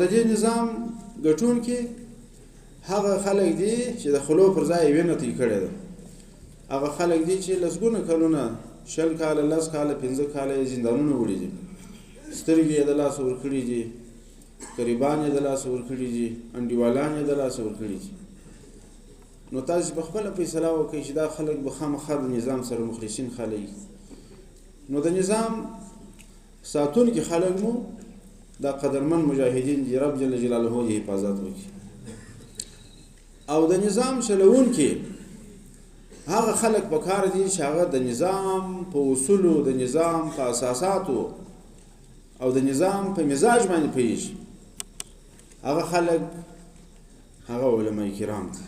د دې نظام ګټونکي هغه خلک دي چې د خلو پر ځای یې وینه توی کړې ده. هغه خلک دي چې لسګونه کلونه، 20 کاله، 10 کاله، 5 کاله یې زندانونه وړي دي، سترګې یې د لاسه ورکړي دي، قریبان یې د لاسه ورکړي دي، انډیوالان یې د لاسه ورکړي دي. نو تاسو په خپله فیصله وکړئ چې دا خلک به خامخا د نظام سره مخلصین خلک. نو د نظام ساتونکي خلک مو دا قدرمن مجاهدین دي، رب جل جلاله دې حفاظت وکړي. او د نظام چلوونکي هغه خلک په کار دي چې هغه د نظام په اصولو، د نظام په اساساتو او د نظام په مزاج باندې پوهېږي. هغه خلک هغه علما کرام دي.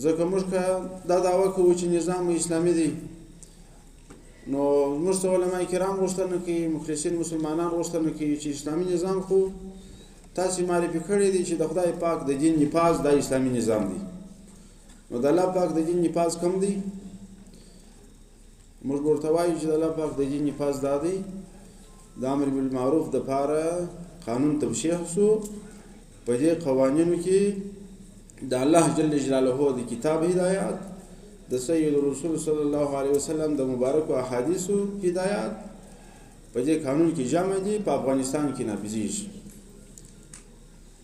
ځکه موږ که دا دعوه کوو چې نظام اسلامي دی، نو موږ ته علما کرام غوښتنه کوي، مخلصین مسلمانان غوښتنه کوي چې اسلامي نظام خو تاسې معرفي کړی دی چې د خدای پاک د دین نفاذ دا اسلامي نظام دی. نو د الله پاک د دین نفاذ کوم دی؟ موږ ورته وایو چې د الله پاک د دین نفاذ دا دی، د امر بالمعروف دپاره قانون تبشیح سو، په دې قوانینو کې د الله جل جلاله د کتاب هدایات، د سید رسول صلی الله علیه وسلم د مبارکو احادیثو هدایات په دې قانون کې جمع دي، په افغانستان کې نافذېږي.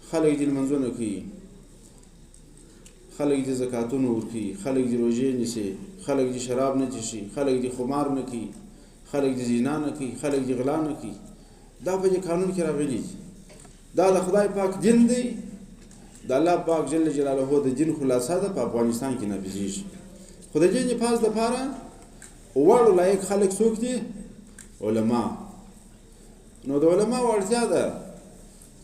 خلک دې لمونځونه کوي، خلک دې زکاتونه ورکوي، خلک دې روژې نیسي، خلک دې شراب نه څښي، خلک دې خمار نه کوي، خلک دې زنا نه کوي، خلک دې غلا نه کوي. دا په دې قانون کې راغلي دي. دا د خدای پاک دین دی، د الله پاک جل جلاله د دین خلاصه ده، په افغانستان کې نافذېږي. خو د دې نفاذ دپاره وړ لایق خلک څوک دي؟ علما. نو د علماو اړتیا ده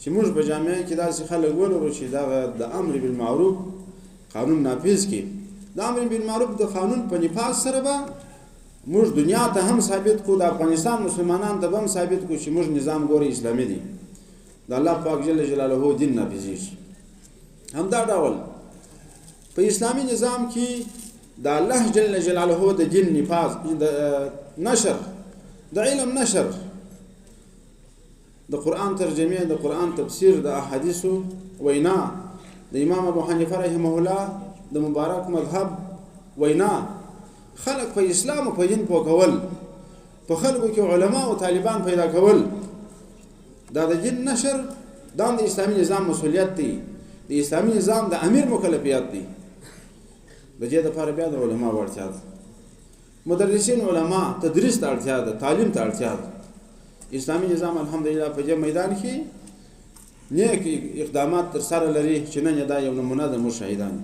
چې موږ په جامعه کې داسې خلک ولرو چې دغه د امر بالمعروف قانون نافذ کړي. د امر بالمعروف د قانون په نفاذ سره به موږ دنیا ته هم ثابت کړو، د افغانستان مسلمانان ته به هم ثابت کړو چې موږ نظام ګوري اسلامي دی، د الله پاک جل جلاله دین نافذېږي. همدا ډول په اسلامي نظام کې د الله جل جلاله د دین نفاذ، د نشر، د علم نشر، د قرآن ترجمه، د قرآن تفسیر، د احادیثو وینا، د امام ابو حنیفه رحمه الله د مبارک مذهب وینا، خلک په اسلام او په دین پوه کول، په خلکو کې علما او طالبان پیدا کول، دا د دین نشر، دا د اسلامي نظام مسؤلیت دی، د اسلامي نظام د امیر مکلفیت دی. د دې دپاره بیا د علما اړتیا ده، مدرسین علما تدریس ته اړتیا ده، تعلیم ته اړتیا ده. اسلامي نظام الحمدلله په دې میدان کې نیک اقدامات تر سره لري چې نن یې دا یو نمونه ده موږ شاهدان.